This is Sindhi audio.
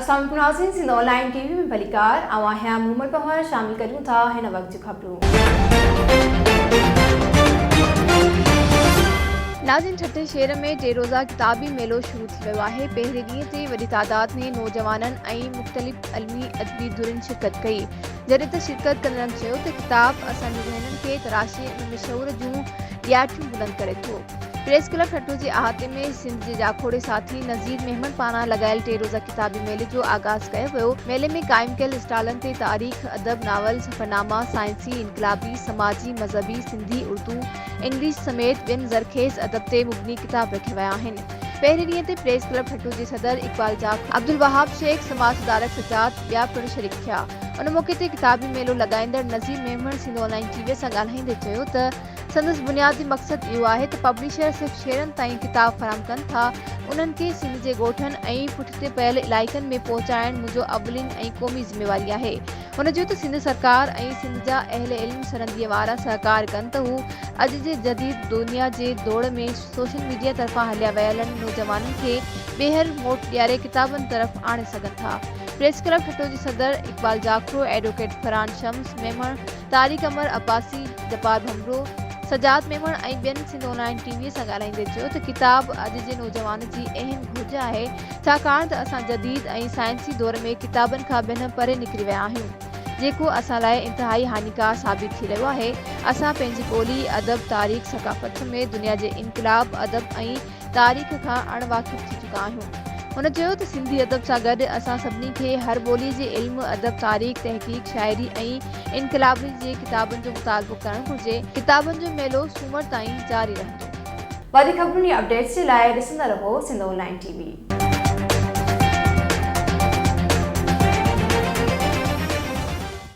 اسلام عليڪم ناظرين سنڌ آن لائين ٽي وي ۾ ڀليڪار آئون آهيان مومل پنهور شامل ڪريون ٿا هن وقت جون خبرون. ناظرين ٺٽي شهر ۾ ٽي روزه ڪتابي ميلو شروع ٿي ويو آهي پهرين ڏينهن تي وڏي تعداد ۾ نوجوانن ۽ مختلف علمي ادبي ڌرين شرڪت ڪئي جڏهن ته شرڪت ڪندڙن چيو ته ڪتاب اسان جي ذهنن کي تراشي ان ۾ شعور جون ڏياٽيون بلند ڪري ٿو. پريس ڪلب ٺٽو جي احاطي ۾ سنڌ جي جاکوڙي ساٿي نذير ميمڻ پاران لڳايل ٽي روزه ڪتابي ميلي جو آغاز ڪيو ويو. ميلي ۾ قائم ڪيل اسٽالن تي تاريخ، ادب، ناول، سفرناما، سائنسي، انقلابي، سماجي، مذهبي، سنڌي، اردو، انگلش سميت ٻين زرخيز ادب تي مبني ڪتاب رکيا ويا آهن. پهرين ڏينهن تي پريس ڪلب ٺٽو جي صدر اقبال جاکرو، عبدالوهاب شيخ، سماج سڌارڪ سجاد ٻيا پڻ شريڪ ٿيا. ان موقعي تي ڪتابي ميلو لڳائيندڙ Nazir Memon Sindh online T V سان ڳالهائيندي چيو ته سندس بنيادي مقصد اهو آهي ته پبلشر صرف شهرن تائين ڪتاب فراهم ڪن ٿا انهن کي سنڌ جي ڳوٺن ۽ پٺتي پيل علائقن ۾ پهچائڻ منهنجو اولين ۽ قومي ذميواري آهي. هن چيو ته سنڌ سرڪار ۽ سنڌ جا اهل علم سرنديء وارا سهڪار ڪن ته هو اڄ جي جديد دنيا جي دوڙ ۾ سوشل ميڊيا طرفان هليا ويلن نوجوانن کي ٻيهر موٽ ڏياري ڪتابن طرف آڻي سگهن ٿا. پريس ڪلب ٺٽو جي صدر اقبال جاکرو، ايڊووڪيٽ فرحان شمس ميمڻ، طارق امر عباسي، جبار ڀنڀرو، سجاد ميمڻ ۽ ٻين سنڌ آن لائين ٽي وي سان ڳالهائيندي چيو ته ڪتاب اڄ جي نوجوان جي اهم گهرج آهي ڇاڪاڻ ته اسان جديد ۽ سائنسي دور ۾ ڪتابن کان بنهه پري نڪري ويا آهيون جيڪو اسان لاء انتهائي هاڃيڪار ثابت ٿي رهيو آهي اسان پنهنجي ٻولي، ادب، تاريخ، ثقافت سميت دنيا جي انقلاب، ادب ۽ تاريخ کان اڻ واقف ٿي چڪا آهيون. هن چيو ته سنڌي ادب سان گڏ اسان سڀني کي هر ٻولي جي علم، ادب، تاريخ، تحقيق، شاعري ۽ انقلابي جي ڪتابن جو مطالبو ڪرڻ گهرجي. ڪتابن جو ميلو سومر تائين جاري رهندو. وڌيڪ خبرن ۽ اپڊيٽس جي لاء ڏسندا رهو سنڌ آن لائين ٽي وي.